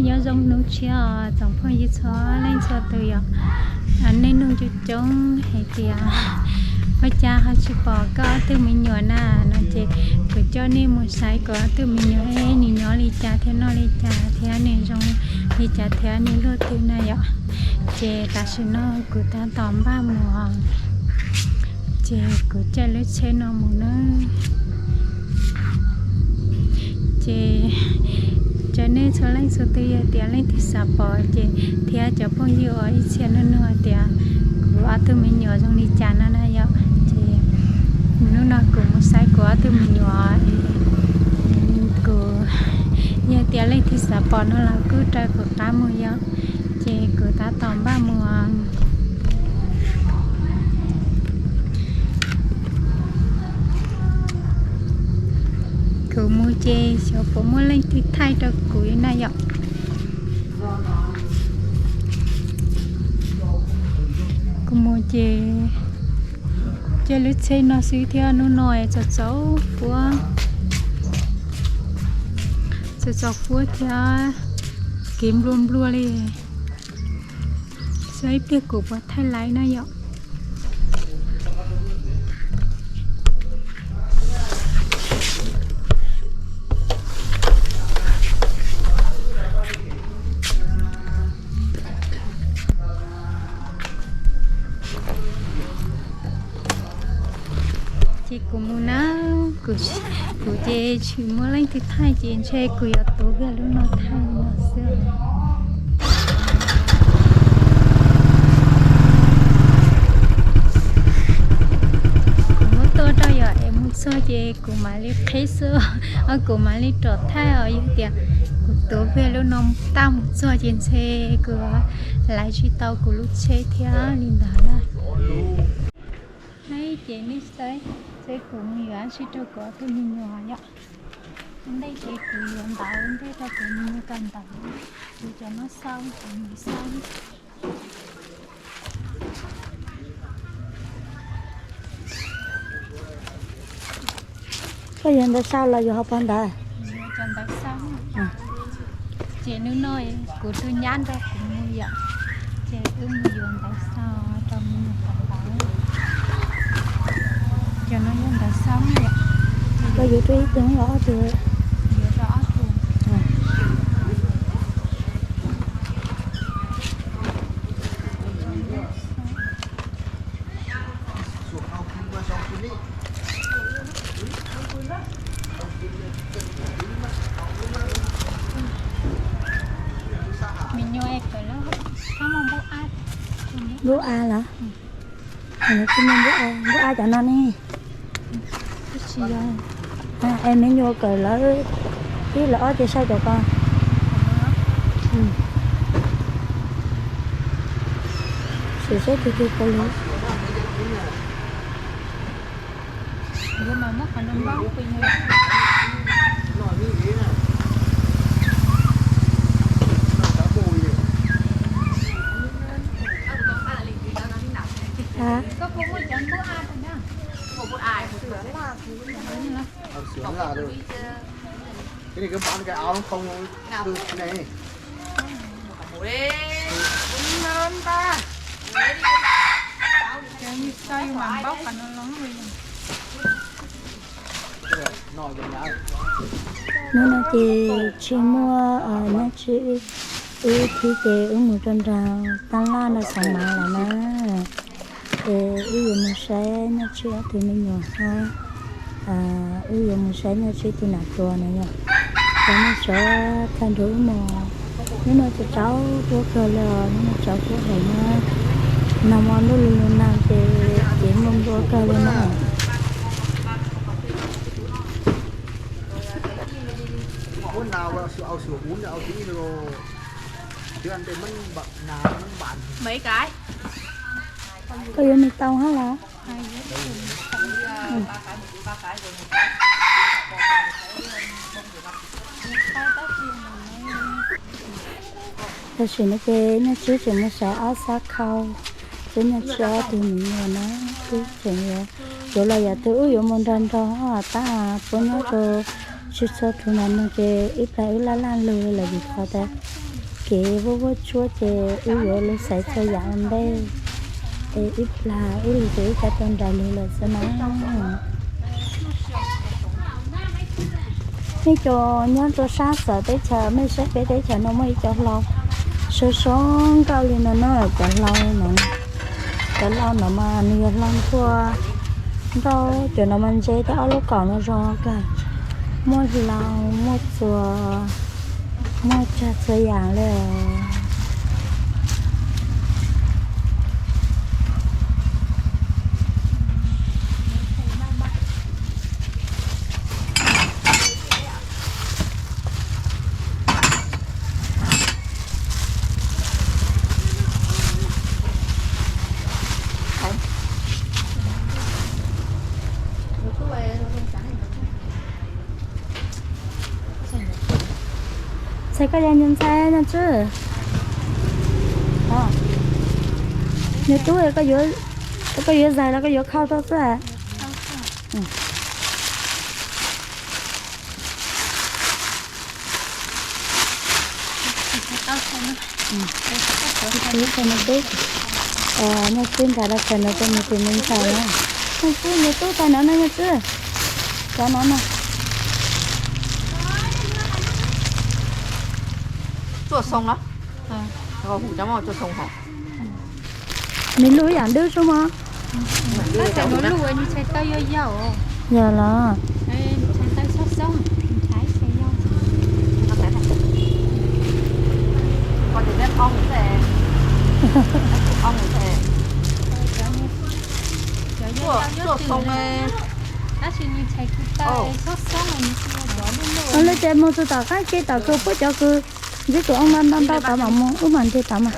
Nyob zoo hnub tshiab os tsoom phooj ywg txhua leej txhua tus yom. Nej nug coob coob hais tias ua cas ho tsis pom koj ob tug me nyuam na no ces kuv coj nej mus saib kuv ob tug me nyuam es nws nyob li cas thiab noj li cas thiab nws zoo li cas thiab nws luaj twg na yom. Ces tam sim no kuv tab tom npaj mus, ces kuv caij lub tsheb no mus na. Ces cov nej txhua leej txhua tus yog tias leej twg xav pom ces thiab cov phooj ywg uas ib txhia nug nug tias kuv ob tug me nyuam zoo li cas no na yom, ces hnub no kuv mus saib kuv ob tug me nyuam. Kuv yog tias leej twg xav pom no los kuj raws kuv qab mus yom. Ces kuv tab tom npaj mus. Kuv mus ces xyov puas muaj leej twg thaij rau kuv li na yom. Kuv mus ces caij lub tsheb no xwb thiab hnub no txaus txaus fuab, txaus txaus fuab thiab kev nplua nplua li. Xyov ib pliag kuv puas thaij laib na yom. Ces kuv mus na, kuv ces tsis muaj leej twg thaij ces ntshe kuv yuav tuav kiag lub no thaij no xwb. Kuv muab tuaj rau yom, es mus txog ces kuv mam li qhib xwb, kuv mam li rov thaij os. Yog tias kuv tuav kiag lub no tag mus txog ces ntshe kuv laiv tsis tau kuv lub tsheb thiab li ntawd na. Ces nej saib seb kuv mus yuav dab tsi rau kuv ob tug me nyuam yom. Ua ntej ces kuv yuav ntawv ua ntej rau kuv me nyuam kawm ntawv, kuv cov no xau, kuv mus xau. Koj yuav ntawv xau los yuav hauv paus ntawv? Ces hnub no kuv tus nyab nrog kuv mus yom, ces wb mus yuav ntawv xau rau me nyuam kawm ntawv. Cov no yog ntawv xau yom. Koj yuav rau ib tug los ob tug? Yuav rau ob tug. Npub av los? Npub av cov no ne. Es me nyuam kawm lawv ib lawv ob ces saib cov ko. Sim saib tus twg kawm lawv. Hnub no ces tsis muaj nyab tsib, wb thib ces wb mus rau nram tab laj nram xeev Maiv lawm na. Ces wb yuav mus saib nyab tsib ob tug me nyuam hab, wb yuav mus saib nyab tsib tus nam tuas na yom. Cov no tsaus tag nrho wb mus, hnub no tsaus tsaus fuab kawg li os, hnub no tsaus fuab heev na. Nag hmo ntuj lug lug nag ces kev nplua nplua kawg li na. Koj yuav me tau hab los? Tam sim no ces nyab tsib tseem mus saib ob sab khau, saib nyab tsib ob tug me nyuam na. Wb tseem yuav, yuav los yam twg wb yuav mus nrog nrog tab puab nyob rau tsis txhua tus nam nug ces ib plag wb laj laj lug lawm vim qhov tas Ces vuag vuag tshuaj ces wb yuav los xaiv txhua yam ua ntej, es ib plag ib lwm ces wb coj tau nraim lug lawm xwb na. Nej cov nyob rau sab txawv teb chaws, mej saib peb teb chaws no muaj ib cov hlau sab sab nkauj li no na, cov hlau no. Cov hlau no mas nws yog hlau nkuaj nrauj, cov no mas ntse thiab ob lub kaum no zoo kawg. Muaj hlau, muaj txuas, muaj tsag txhua yam li os. Ntxhais, koj yog nyuag ntxhais no tsis? Nyuag tub, koj yuav zais los koj yuav khau rau xwb? Nyuag tub nrad tau txais ntawv rau nws tus me ntxhais na. Nyuag tub, nyuag tub txais ntawv no nyuag tub. Cov no na. Tsuaj xoo los? Hu cov tsuaj xoo hos. Nws luj ib yam dub sub mog. Yog los. Tab sis nws txhais kws taw xoob xoob, nws tsis yog cov luj luj. Lawv tias mus txog tom qab ke tom kws puab cov kws ntsib tus oob ntau ntau tod mas mus wb mam nrhiav tod mas.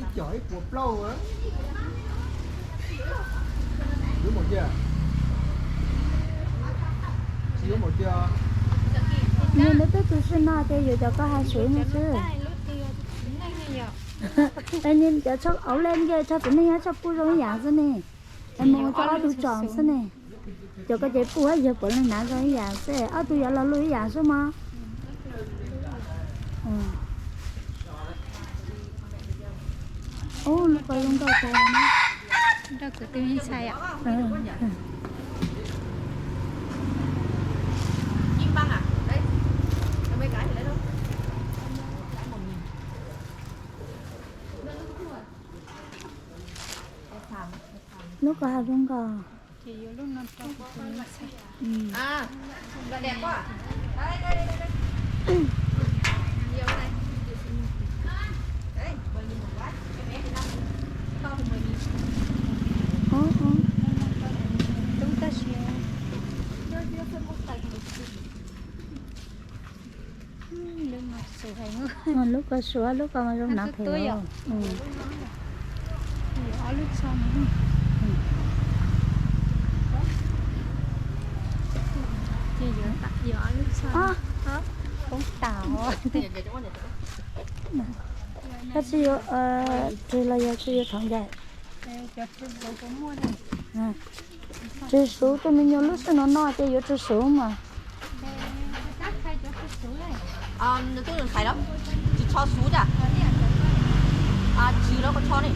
Ib com ib puas plaub. Yuav mus cia? Tsis yuav mus cia. Niag ntawd twb tu sij no ces yuav cov koj hais xwb no xwb. Niag cov tsho auv le nkej tsho txiv neej nyob tsho puj zoo ib yam xwb ne. Es mus ua tsho ob tug tsoom xwb ne. Cov koj ces puj yog puav leej hnav zoo ib yam xwb, ob tug yuav los luj ib yam xwb mog. Ub, lub ko zoo nkauj kawg na. Nrog kuv tus me ntxhais. Lub ko hav zoov nkauj. Tub tab sis lub ko suav, lub ko mas zoo hnav phem. Poob tas. Koj tsis yuav rws los yog tsis yuav thov ncaim? Rws suv, tus me nyuam lub sij no no ces yuav rws suv mas. Tsis tso suv, tsis tso ne.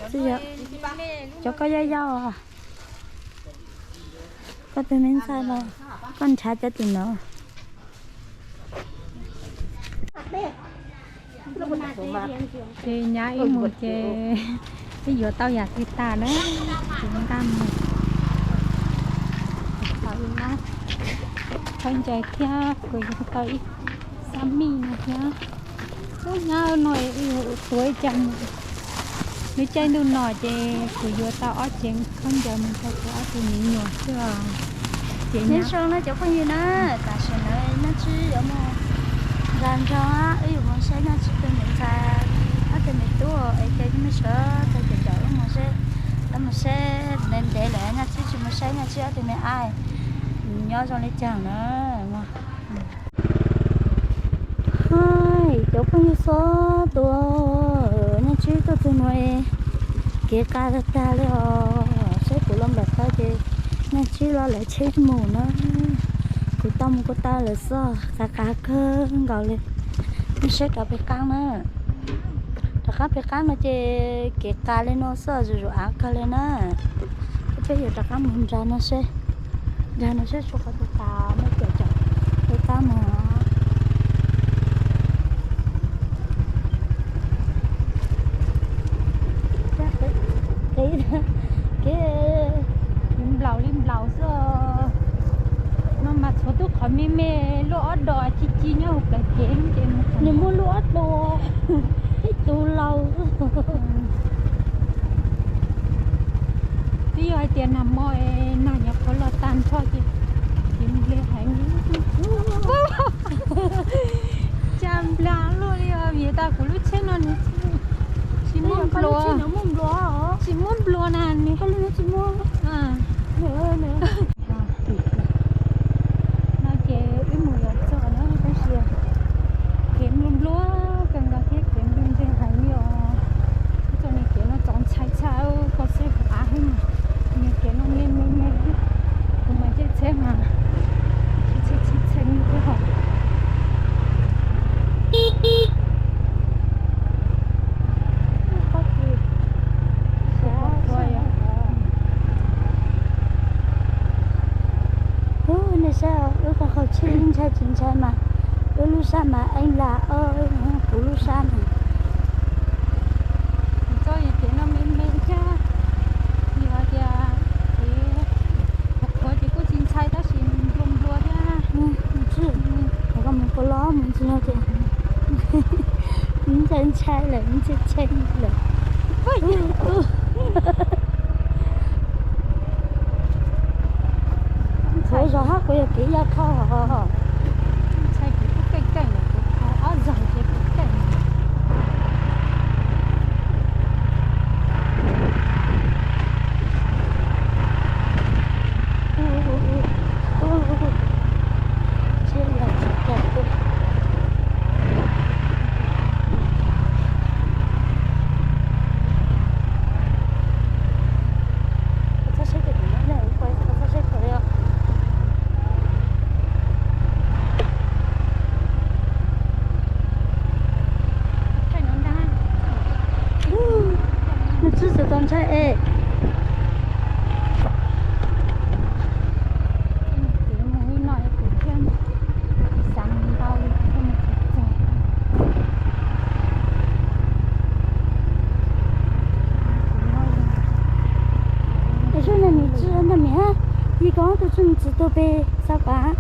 Tsis, cov koj yau yau. Koj tus me ntxhais los koj nrhav cov tim no. Ces nyab ib mus ces ib yuav tau yam twg tas na, ces nqa mus. Tau ib lab khaub ncaws thiab kuv yuav tau ib xab mij no thiab. Ub, nyab no tuav ib co mus. Lub caij ntuj no ces kuv yuav tau ob cev khaub ncaws mus rau kuv ob tug me nyuam xwb os. Ces nyob zoo na cov phooj ywg na, tam sim no Nyiaj Tswb yuav mus nrog nrog wb yuav mus saib Nyiaj Tswb tus niam ntxhais ob tug me tub es ces me sawv tag ces caum wb mus saib, wb mus saib ntev ntev lawm Nyiaj Tswb tsis mus saib Nyiaj Tswb ob tug me ab nyob zoo li cas na. Hais cov phooj ywg xob tua, Nyiaj Tswb tuaj txog no kev qas tag tag li os. Saib kuv los npam tau ces Nyiaj Tswb los lawv tsheb mus na. Kuv tau mus kuv tau lawm xwb, qas qas kawg nkaus li. Saib rov pem qab na, rov qab pem qab no ces kev qas li no xwb, zuj zus av kawg li na. Peb yuav rov qab mus nrad no seb, nrad no seb suav qhov twg tas muaj cov cov pem qab mus. Kev nplaum li nplaum xwb. No mas tshuav tub qhov me me luaj ob dos ci ci nyob hauv plawv kev ces nws muaj luaj ob dos, ib tug laus. Twb yog hais tias nag hmo nag nyuam qhuav los tag nrho ces, ces nplej heev. Cas nplas luaj li os, vim tas kuv lub tsheb no nws tsis muaj nplua, tsis muaj nplua na nws. No ces wb mus yuav txog na tab sis kev nplua nplua kawg nkaus thiab kev nplua nplua heev li os. Ib txoj niag kev no txaus ntshai tshaj, koj saib kuv av xwb mas, niag kev no me me me, kuv mas caij tsheb mas tshee tshee thiab hos. Ub, nej saib wb qhov qaum tsheb ntshai tsis ntshai mas, wb lub sab mas eeb lam, kuv lub sab na. Txoj kev no me me thiab, yog tias kev qhuav ces kuj tsis ntshai tab sis nplua nplua thiab. Koj mus koj los mus ntsis no ces ntshai ntshai lawm, ntshai ntshai lawm. Ntshai zog hab kuv yog kev yaj khau hos. Ntshai kuv kuj keej keej lawm, kuv ob zog ces kuv keej. Nws tsis txawj tau ntshai es. Es sub na nws tsis na mi hab, yig koob tus tsis nws tsis tu pes xav pas.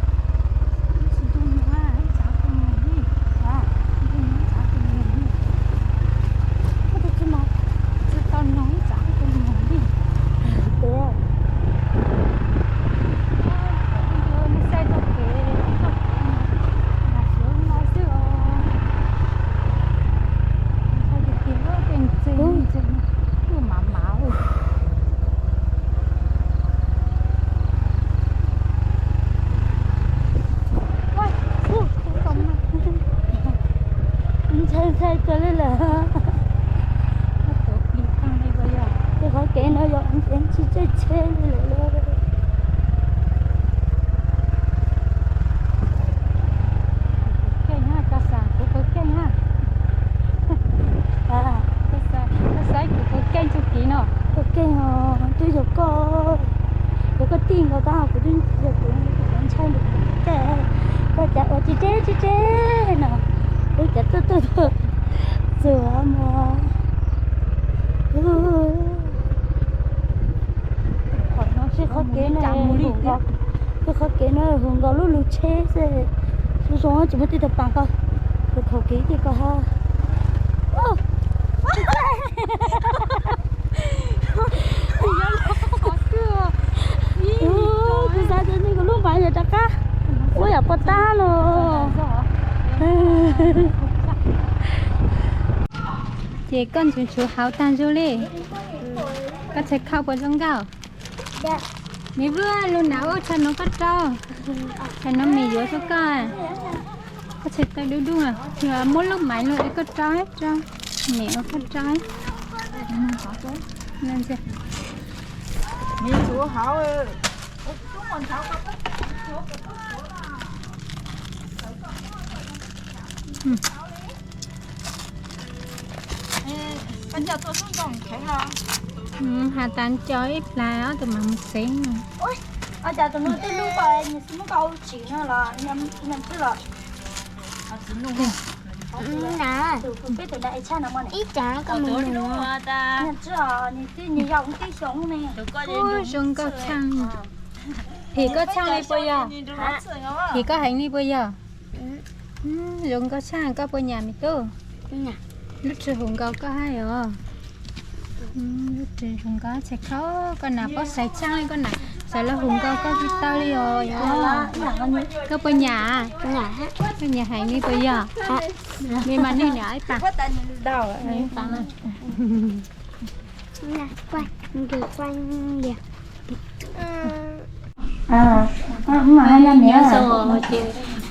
Ntshai ntshai kawg li lawm. Tej qhov kev no yog tsis tsheb tsheb li lawm lauj. Keej hab, koj xav kuv puas keej hab? Koj xav kuv puas keej txuj kev no? Koj keej os, twb yog koj, yog koj tij nkaus tab kuv twb yog kuv ntshai, koj cas ua tsis tsheb tsis tsheb no, wb cas tuaj tuaj tuaj Tus no, tus qhov kev no, tus qhov kev no hu nkaus lub lug tsheb xwb. Zoo zoo tsis muaj tej tau pas nkaus, tus qhov kev ces koj ha. Kuv xav tias nws kuv lub pas yog rov qab ua yam pov tab los. Ces koj ntshuv ntshuv hauv tag zog li, koj txhais khau puas zoo nkauj? Me Vwj, lug nram ub, tsha nuav koj rau, tsha nuav mem yuav rau koj. Koj txhais taw dub dub, muab lub maiv lug es koj rau, rau mem ua koj rau. Has tas cov ib plag ob tug mam mus tsev no. Ua cas tus no tej lub ko nws xwb muab koj ua tsim no los nyob twg los? Ib tsam koj mus nws, nws twb nws yog ua tib xyoo ne. Zoo nkauj tshaj. Phim koj tshaj li puas yog? Phim koj heev li puas yog? Zoo nkauj tshaj, koj puas nyam me tub? Lub tsev hu nkaus koj hab os. Lub tsev hu nkaus txhais khau, koj nam paub xaiv tshaj li, koj nam xaiv los hu nkaus koj tsis tau li os. Koj puas nyam? Koj nyam heev li puas yog? Me mas nwg niam ib pas. Nyob zoo,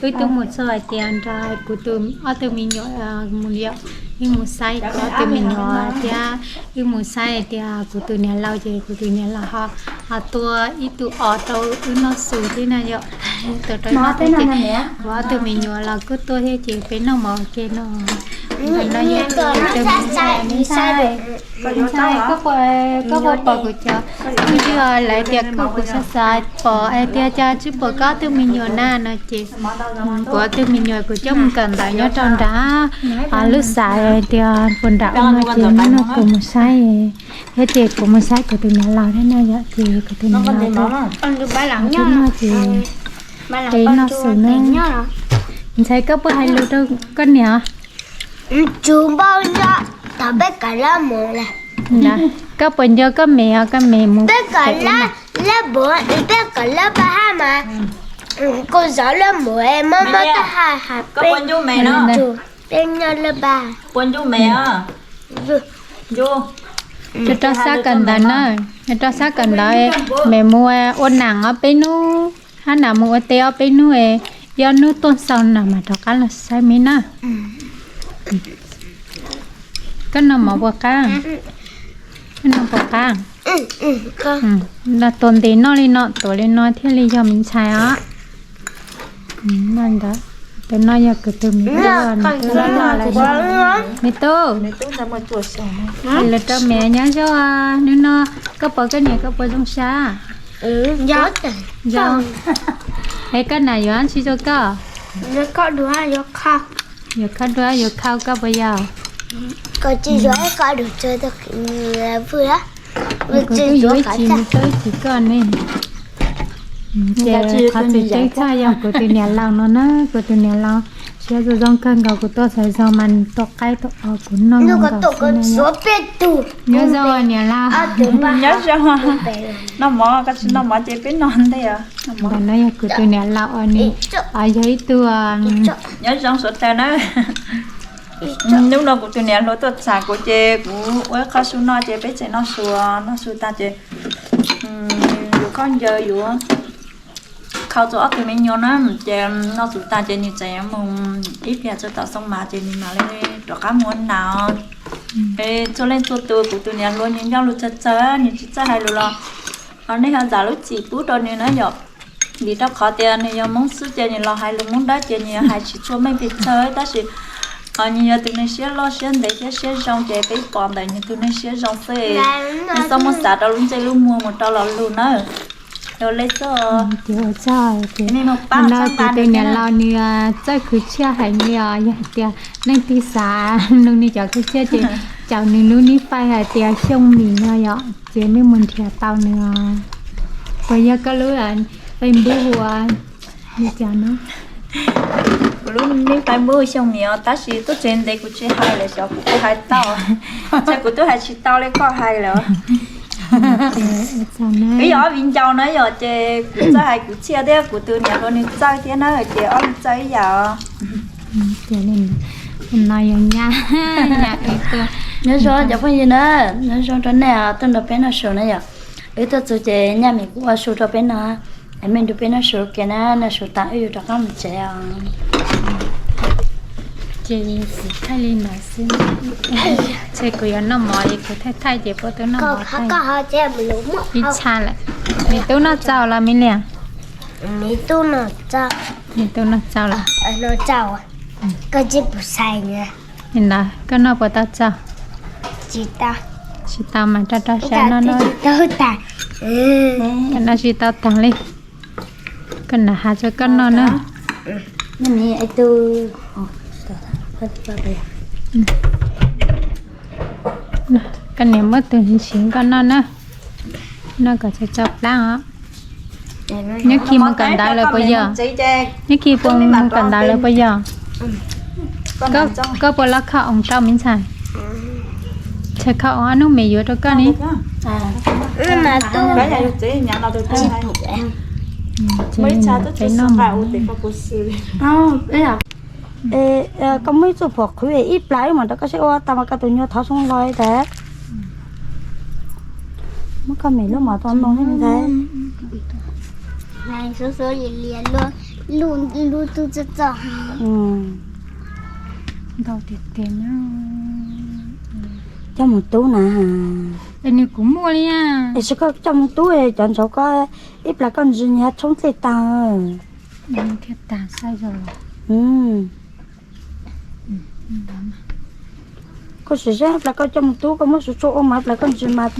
wb twb mus txog hais tias nrog kuv tus ob tug me nyuam mus yom, wb mus saib kuv ob tug me nyuam thiab, wb mus saib hais tias kuv tus niam laus ces kuv tus niam laus ho, ho tua ib tug os rau wb noj su thiab na yom. Tua rau wb noj thiab ces kuv ob tug me nyuam los kuj tuaj thiab ces peb noj mov ua ke no. Ntawm no yog kuv tus me ntxhais, me ntxhais, koj puas, koj puas pom kuv cov phooj ywg lawv tias koj, kuv xav xav pom hais tias cas tsis pom koj ob tug me nyuam na no ces kuv ob tug me nyuam kuv coj mus kawm ntawv nyob rau nrad, lub xav hais tias puas nram ub no ces hnub no kuv mus saib, thiab ces kuv mus saib kuv tus niam laus thiab na yom, ces kuv tus niam laus tuaj, kuv tuaj noj ces peb noj su na. Ntxhais, koj puas hais lus rau koj niam? Tsis npaum nco thaum peb kawm lab mus lawm. Koj puas nco koj me os, koj me mus peb kawm lab, lab mus, peb kawm lab pab hab mas, kuv zov lab mus es mob mob tab hab hab peb, peb nyob lab pab. Rau rau sab kawm ntawv na, rau sab kawm ntawv, me mus ua nam ob peb hnub, hab nam mus ua teb ob peb hnub, yog hnub tuaj xaus nam mam rov qab los saib me na. Koj noj mov puas qab? Koj noj puas qab? Los tuav ntev noj li no, tuav li no thiaj li yog me ntxhais os. Ntawd, tus no yog kuv tus me tub, me tub, lawv rau me nyob zoo. Hnub no koj pom koj niam koj puas zoo sab? Zoo. Es koj nam yuav dab tsi rau koj? Yuav khau dua, yuav khau koj puas yog? Kuv twb yuav ib chim, kuv twb ib chim koj ne. Ces qhov tseem ceeb tshaj yog kuv tus niam laus no na, kuv tus niam laus siab zoo zoo kawg nkaus, kuv tuaj xav zoo mas tua qaib tua os kuv noj nkaus xwb na. Nyob zoo niam laus. Nyob zoo. Noj mov, koj tsis noj mov ces peb noj ntej os. Ntawm no yog kuv tus niam laus uas nws yog ib tug, nyob zoo sawv daws na. Hnub no kuv tus niam hluas tuaj txham kuv ces kuv ua ib qho su noj ces peb tseem noj su, noj su tag ces yuav khaub ncaws yuav khau rau ob tug me nyuam na, ces noj su tag ces nws tseem yuav mus ib pliag txog tom xoo mas ces nws mam li rov qab mus ua nas. Es txhua leej txhua tus, kuv tus niam hluas nws ncauj lus tsawg tsawg, nws tsis txawj hais lus los ho nej ho zam lub txim pub rau nws na yom. Vim rau qhov tias nws yog Hmoob xwb ces nws los hais lus Hmoob dawb ces nws yuav hais tsis txhua meej pes tsawg, tab sis nws yog tus neeg siab loj siab ntev thiab siab zoo ces peb pom ntawm nws tus neeg siab zoo xwb. Nws txhob muab xav rau lub ntsej lub muag mus rau lo lus nawb. Ces ua tsaug, ces no kuv tus niam laus nws txawj khwv tshiaj heev li os, yog hais tias leej twg xav nug nws cov khwv tshiaj ces caum nws lub nib fais hais tias Xyooj Mis no yom, ces nej mus nrhiav tau nws os. Puas yog koj lub Facebook hu ua li cas no? Kuv lub nib Facebook Xyooj Mis os, tab sis tuaj tsev ntev kuv tsis hais lawm xyov kuv twb hais tau, ces kuv twb hais tsis tau li koj hais lawm. Wb yog ob viv ncaus na yom, ces kuv txawj hais kwv txhiaj thiab kuv tus niam hluas nws txawj thiab na, ces ob leeg txawj ib yam os. No yog nyab, nyab wb tuaj. Nyob zoo cov phooj ywg na, nyob zoo rau nej tuaj nrog peb noj su na yom. Wb tuaj txug ces nyab Mis kuj ua su rau peb noj, es mej nrug peb noj su kiag na, noj su tas wb yuav rov qab mus tsev os. Ces kuv thaij li no xwb, ces kuv yuav noj mov es kuv thaij thaij ces puab twb noj mov tag. Ib txha lawm. Me tub noj txaus los me liam? Me tub noj txaus lawm. Li ntawd koj noj puas tau txaus? Tsis tau mas rau rau sab noj no. Koj noj tsis tau tag li. Koj nram hav rau koj noj na. Koj niam muab tus ntshiv koj noj na. Noj kom txaus txaus plab os. Nyob khi mus kawm ntawv lawm puas yog? Nyob khi puas mus kawm ntawv lawm puas yog? Koj puas los khaub oos rau me ntxhais? Ntxhais khaub oos ob hnub me yuav rau koj ne. Koj muab ib txuj phuam qhwv ib plag wb mam rau koj seb ua tas mas koj tus nyuag thov zoo los tas. Muab koj me lub mov tau noo ntag. Lub tub txom txom ntau tiag tiag. Coj mus tub na. Es nws kuv muaj li. Es koj coj mus tub cov ntsauv ko ib plag koj ntsis nyias tshoob dlej tag. Thiaj tag saib zoo. Koj sim saib plas koj coj mus tub koj muab su tsua ua mas plas koj ntsis mas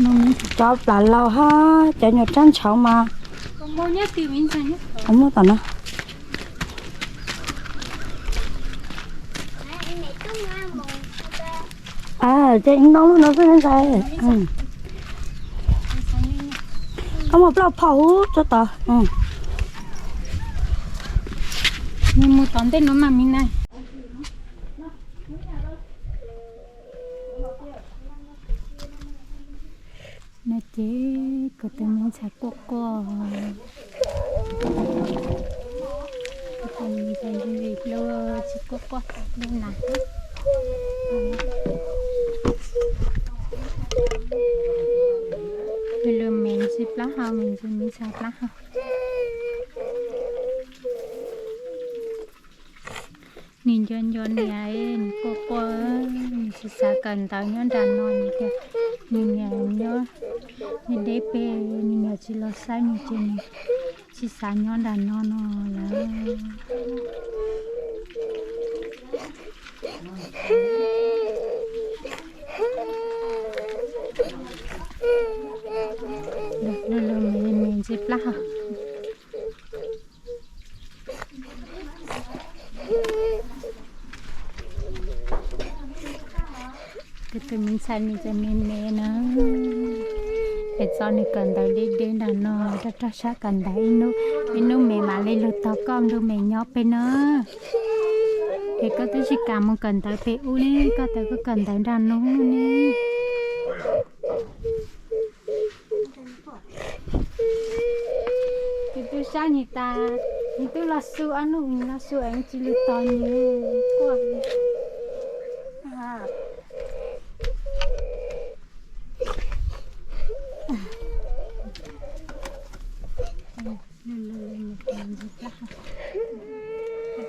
cov plas laus hab cov nyuag rab ntshauv mas. Muab tom no. Ces no lub no xwb ntag. Koj muaj plaub phau hub tsuag tod. Nws mus tom ntej no mas me na. No ces kuv tus me ntxhais quaj quaj. Kuv tus me ntxhais ntxim hlub tsis quaj quaj li na. Lwj lwj me ntsis plaub hau, me ntsis me ntxhais plaub hau. Nws nco nco niam, nws quaj quaj, nws tsis xav kawm ntawv nyob nram no, nws tias nws niam nyob deb deb pem, nws niam tsis los saib nws ces nws tsis xav nyob nram no no lawm. Lwj lwj me me ntsis plaub hau. Kuv tus me ntxhais nws tseem me me na, es txo nws kawm ntawv deb deb nram no, rau rau sab kawm ntawv ib hnub me mam li lug tau koj nrug me nyob pem na. Es koj twb tsis kam mus kawm ntawv pem ub ne, koj tas koj kawm ntawv nram no ne. Tus tub sab nws tas, nws twb los xu ob hnub los xu es tsis lug tos nws quaj.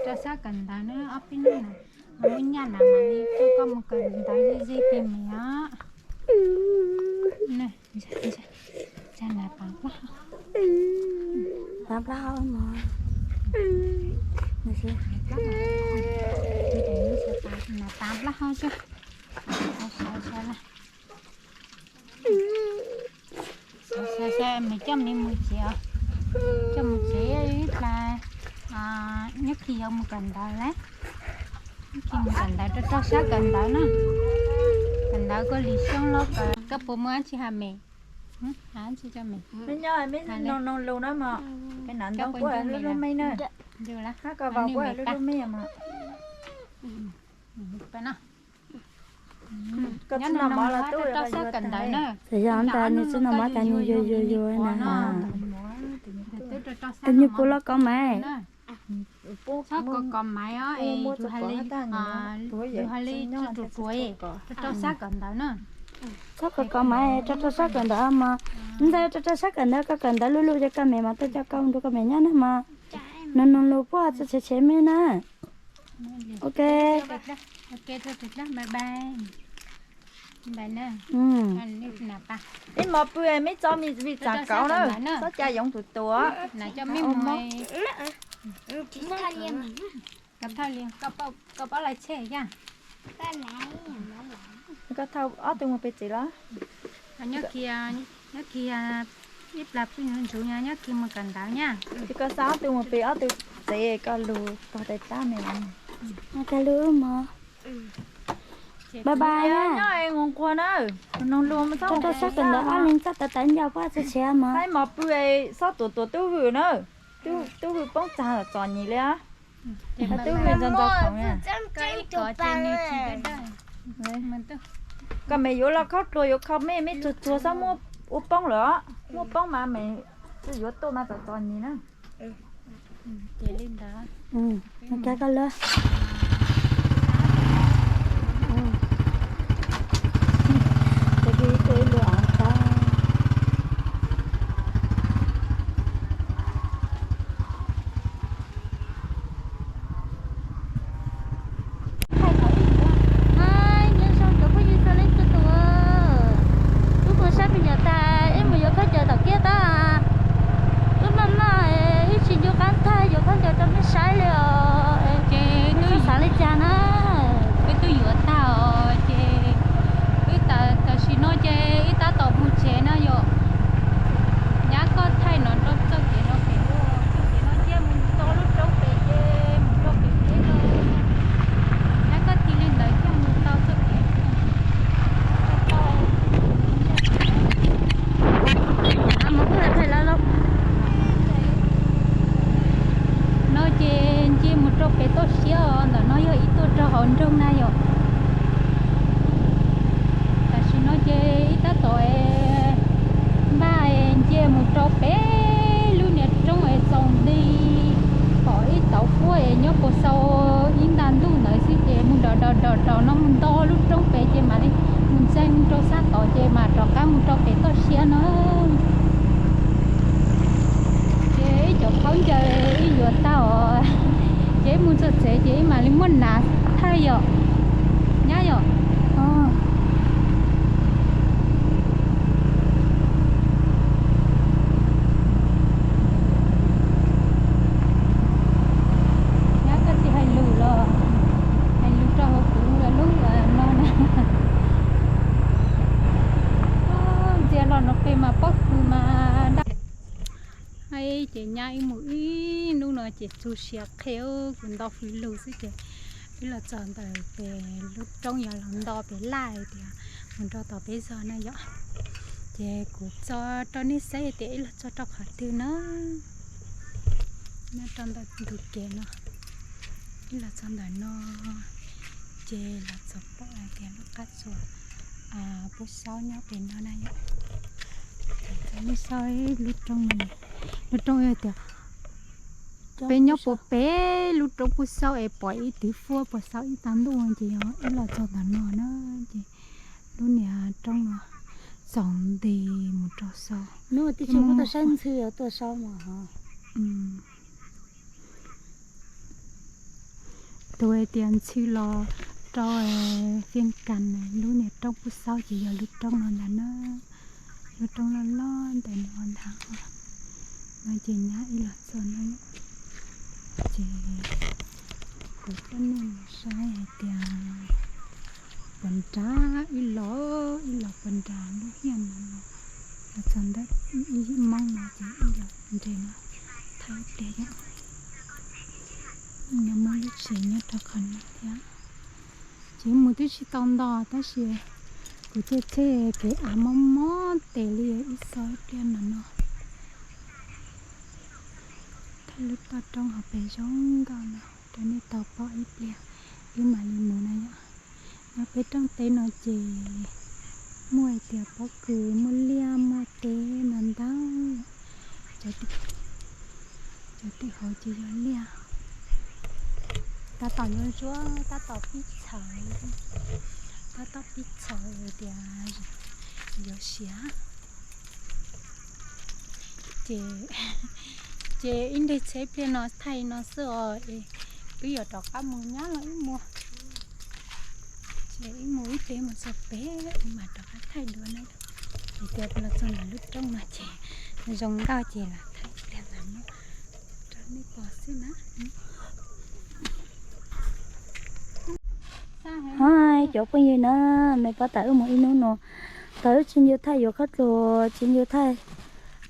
Rau sab kawm ntawv na ob peb hnub na, muab nyaj na mam li coj koj mus kawm ntawv ze ze pem me os. Nas paav plaub hau, paav plaub hau mog. Nas paav plaub hau xwb. Saib saib me coj me mus tsev os. Coj mus tsev ib plag, nyob kis yuav mus kawm ntawv lawm. Nyob kis mus kawm ntawv rau rau sab kawm ntawv na. Kawm ntawv koj li xyoo los kawm. Koj puas muaj dab tsi hais me? Hais dab tsi rau me? Nyob me noo noo lus na mog. Koj puas nco me na? Hab koj vauv kuj lub lub me mog. Nyob no no rau sab kawm ntawv na. Txawm yog ntawd nws tsis noj mov tas nws yuav yuav yuav na. Tus nws puas los kov maiv? Txhob kov kov maiv os, yus hais li, yus hais li tsuas tsuas rau rau sab kawm ntawv na. Txhob kov kov maiv, rau rau sab kawm ntawv mog. Ntawd rau rau sab kawm ntawv, koj kawm ntawv luj luj ces koj me mas tuaj coj koj nrug koj me nyob na mog. Noo noo lus puag txog tshev tshev me na. Ok. Ib mos pw me txo me vim txam kauv na, txhob ca yoov tus tuav. Koj thauj ob tug mus pem tsev los? Nyob kis, nyob kis ib plag pw ntsuv ntsuv, nyob kis mus kawm ntawv nyab. Ces koj xa ob tug mus pem ob tug tsev, koj lug tog tais tab me. Koj lug mog. Bye bye na. Nyob nquag nquag na. Rau rau sab kawm ntawv ob leeg txhob tawv tawv nco puag txog tshev mog. Ib mos pw xob tuav tuav tub vwm na. Tub vwm poob txag txom nyem li. Tub vwm ntxo ntxo khoom. Koj me yuav loj khaub dluag yuav kho me me tsuag tsuag xob muab ua poob lawm. Muab poob mas me tsis yuav tuaj mas txom txom nyem na. Ces li ntawd. Koj lawm. Nyob zoo cov phooj ywg txhua leej txhua tus, wb mus saib me nyuam tas wb mus yuav khaub ncaws tom kiab tab. Wb maj maj wb tsis ncu qab tag yuav khaub ncaws rau nej saib li os. Ces wb xav li cas na? Wb twb yuav tag os ces wb tam sim no ces wb tab tom mus tsev na yom. Nyab koj thaij no rau txoj kev no pem, txoj kev no thiaj mus tau lub roob pem ces mus rau pem teb no. Nyab koj tig li ntawd thiaj mus tau txoj kev. No ces nce mus rau pem toj siab os, ntawm no yog ib tuaj rau hauv nroog na yom. Tam sim no ces wb tab tom npaj nce mus rau pem lub niag roob es txaus nti, pom ib tauv fuab es nyob puag saum ib nta ntuj ntawd xwb ces mus nrov nrov nrov nrov no mus nto lub roob pem ces mam li mus ntxeeg rau sab tod ces mam rov qab mus rau pem toj siab no. Ces ib cov khaub ncaws ib yuav tag os, ces ib mus txog tsev ces ib mam li muab nav thaij yom, nyab yom. Nyab koj tsis hais lus los, hais lus rau hauv kuv lub no na. Ntxias los no pem mas pob kws mas daj. Ces nyab ib mus ib hnub no ces txu siav qhia kuv nto hws lug xwb ces wb los txog ntawm pem lub roob yog los nto pem laj hais tias mus rau tom peb zos na yom. Ces kuv tso rau nej saib tias wb los txog rau qhov twg na. Nyob rau ntawm ntug kev no, wb los txog ntawm no ces los txog pom hais tias lub qab tsuas Pub Xaub nyob pem no na yom. Thaum nej saib lub roob, lub roob tias peb nyob puag pem lub roob Pub Xaub es pom ib twv fuab puag saum ib tag ntuj ces yog wb los txog ntawm no na ces lub niag roob no txaus nti mus rau saud. Hnub twg tsis muaj tuaj saib ntxhw tuaj saud mas ho. Tus hais tias ntxhw los rau Fiaj Kas lub niag roob Pub Xaub ces yog lub roob no ntag na. Lub roob loj loj ntawm no ntag. No ces nyab wb los txog no ces kuv coj nej mus saib hais tias puas nrad wb los, wb los puas nrad lub hiaj no los, los txog ntawm ib yim Moob no ces wb los nres no. Ib pliag yom, nyob muaj lub tsev nyob rau qhov no thiab. Tsev mus twb tsis tau nto tab sis kuv caij tsheb kev av mob mob tes li ib xo ib pliag no no. Thaij lub toj roob hauv pes zoo nkauj no rau nej tau pom ib pliag, wb mam li mus na yom. Nyob peb rooj teb no ces muaj hais tias pob kws, muaj liaj, muaj teb ntau ntau. Cov tim hauv ces yog liaj. Tab tom yuav zuaj, tab tom pib txhawv, tab tom pib txhawv tias yuav siav. Ces, ces ib nreg tsheb pliag no thaij no xwb os, wb yuav rov qab mus nyab los wb mus. Ces wb mus ib pliag mus txog pem wb mam rov qab thaij dua na. Ces tias los txog ntawm lub roob no ces zoo nkauj ces los thaij ib pliag ntawd rau nej pom xwb na. Hais cov phooj ywg na, mej paub tas wb mus ib hnub no, tas wb tsis nco thaij yuav qhov tlus, tsis nco thaij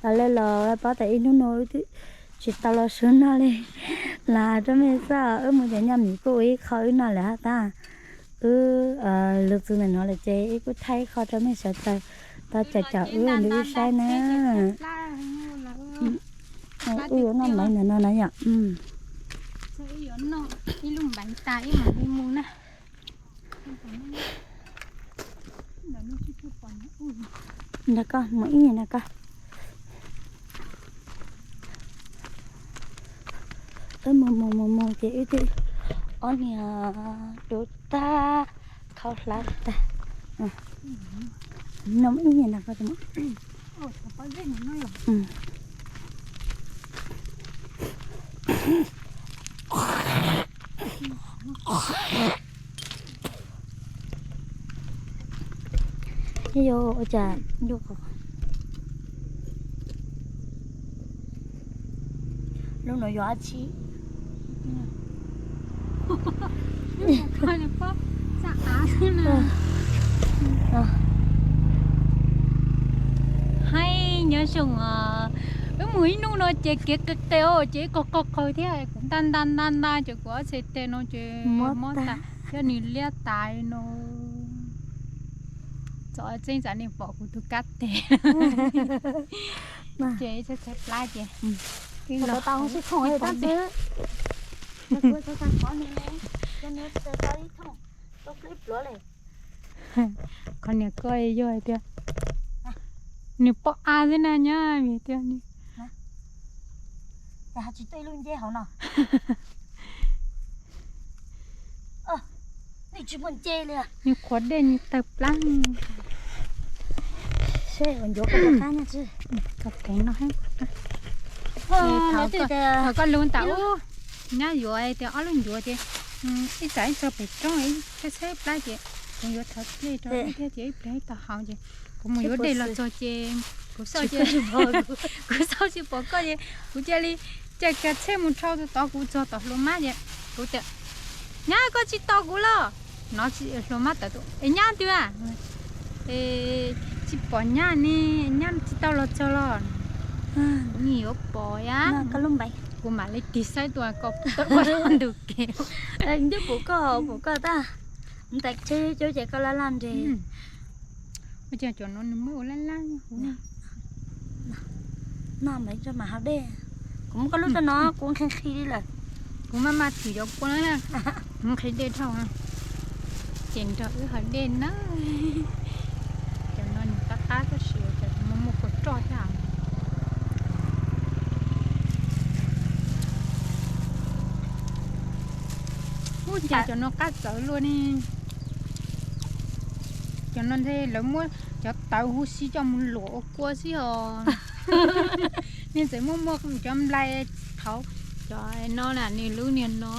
tas li los paub tas ib hnub no wb twb tsis tau los sub noj li. Los rau mej xwb, wb mus cov nyaj mis kuj ua ib qho wb noj lawm hab tab. Wb lug txug ntawm no lawm ces wb kuj thaij ib qho rau mej sawv daws tau caum caum wb nrug wb saib na. Wb yuav noj npaim ntawm no na yom. Nrog koj mus ib nyuag nrog koj. Wb mus mus mus mus ces wb twb ob niag dub tag, khaub hlab tag. Noj ib nyuag nrog koj. Yuav ua cas lub no yog dab tsi? Haib nyob zoo os, wb mus ib hnub no ces kev qis qis os, ces ib qho qho qhaug thiab kuv nta nta nta nta ces kuv ob txhais tes no ces mob tas thiab nws liab tas no. Txom txeeb tsam nej pom kuv tus kab tes. Ces ib txhais txhais plab ces tau ib thooj xwb. Qhov niag koj yog hais tias nws pom av xwb na nyab vim tias nws qhuav dej nws tawg plab. Seb ua ncuav koj pov qab no tsis. Koj kev no, thaum koj lug ntam ub, nyab yuav tias ob lub ncuav ces ib txhais ib txog pem roob ib txhais plab ces kuv yuav thov dej rau ib thiab ces ib pliag ib tau haus ces kuv mus yuav dej los txog ces kuv xauj ces kuv xauj tsis pom koj ces kuv cia li caij kiag tsheb mus rau tod kuv txog tom Hluas Mab ces kuv tias nyab koj tsis tos kuv los? No Hluas Mab tawm tuaj es nyab twg a? Tsis pom nyab ne, nyab tsis tau los txog los? Nws yuav pom ya. Kuv mam li tig saib tuaj koj tawm ua ntug kev. Twb pum koj, pum koj tag. Ntais tsheb cub ces koj laj laj nres. Ua cas cov no nws muab ua laj laj huv. No mas rau mas haus dej. Kuv muab koj lub rau no kuv nqhis nqhis li lawm. Kuv maj maj twm cov kua na, kuv nqhis dej dhau. Ces nrog wb haus dej na. Cov no nws qab qab tab sis cov muaj muaj kua roj thiab. Ub, cas cov no qab txawv luaj ne. Cov no ntshe lawv muab cov tawv huv si coj mus luam ua kua xwb os. Nws txawm muaj muaj cov nplai thaum cov no na, nws lub niag no,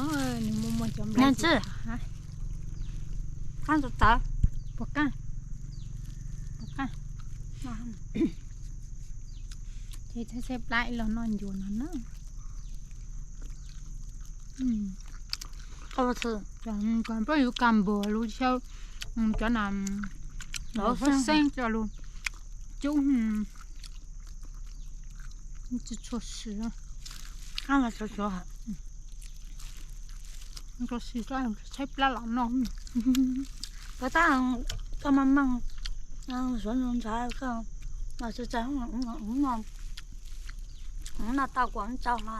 nws muaj muaj cov nplai txawv. Puas qab? Puas qab? Ces txhais txhais plab los noj ncuav no na. Kom peb yuav kas npuas lub xyaw, cov na, lub xeeb cov lub cub tsis tshua siv. Qab no suav suav, rau si tshaib plab los noj. Koj tab, koj maj maj suav ntshai, koj los tsis txais, noj tau kuv tsau no.